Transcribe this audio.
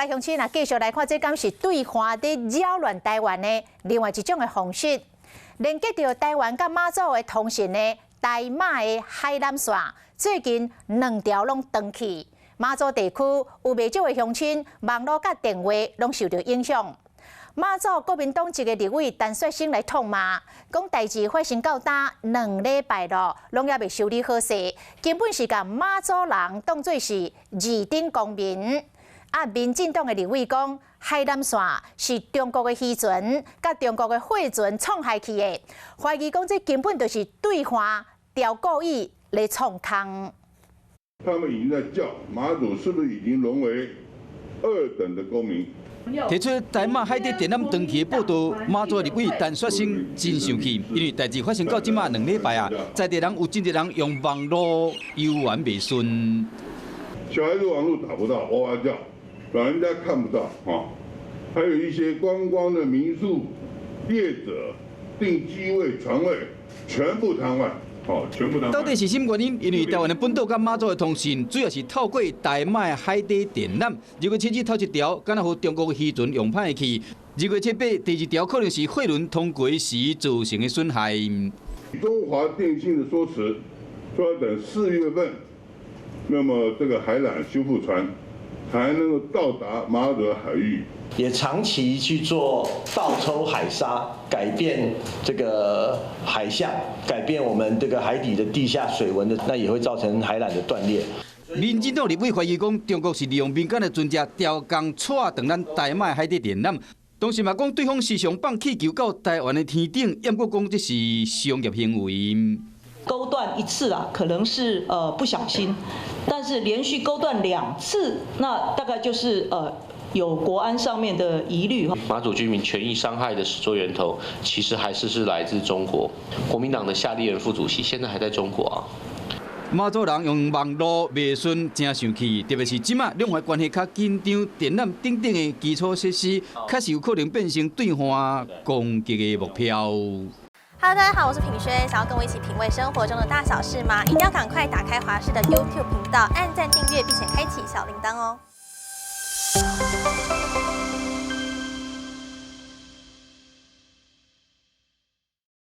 來鄉親啊，繼續來看這敢是對岸佇擾亂台灣的另外一種的方式，連接著台灣佮馬祖的通訊的台馬的海纜線，最近兩條攏斷去，馬祖地區有袂少的鄉親網路佮電話攏受著影響。馬祖國民黨籍的立委陳雪生來痛罵，講代誌發生到今2禮拜咯，攏猶未修理好勢，根本是共馬祖人當做是二等公民。啊，民進黨的立委講，海纜線是中國的漁船，佮中國的貨船創害去的，懷疑講這根本就是對岸刁故意來創空。他們已經在叫馬祖是不是已經淪為二等的公民？提出台馬海底電纜斷去的報道，馬祖立委陳雪生真生氣，因為代誌發生到這馬2禮拜啊，在地人有真濟人用網路遊玩袂順。小孩子網路打不到，哇哇叫，老人家看不到啊。還有一些觀光的民宿業者訂機位、床位，全部癱瘓。全部到底是啥原因？因為台灣的本島佮馬祖的通訊主要是透過台馬的海底電纜。2月7日頭一條，敢若予中國漁船用歹去；2月7、8，第二條可能是貨輪通過時造成的損害。中華電信的說辭，說要等4月份，那麼這個海纜修復船才能夠到達馬祖海域。也長期去做盜抽海沙，改變這個海象，改變我們這個海底的地下水文的，那也會造成海纜的斷裂。民進黨立委懷疑講，中國是利用民間的船隻刁工掣斷咱台馬海底電纜，同時嘛講對方時常放氣球到台灣的天頂，毋過講這是商業行為。勾斷一次啊，可能是不小心，但是連續勾斷兩次，那大概就是有國安上面的疑慮。馬祖居民權益傷害的始作源頭，其實還是來自中國。國民黨的夏立言副主席現在還在中國啊。馬祖人用網路袂順，真生氣，特別是這馬兩岸關係較緊張，電纜等等的基礎設施，確實有可能變成對岸攻擊的目標。 Hello，大家好，我是品軒，想要跟我一起品味生活中的大小事嗎？一定要趕快打開華視的 YouTube 頻道，按讚訂閱，並且開啟小鈴鐺哦。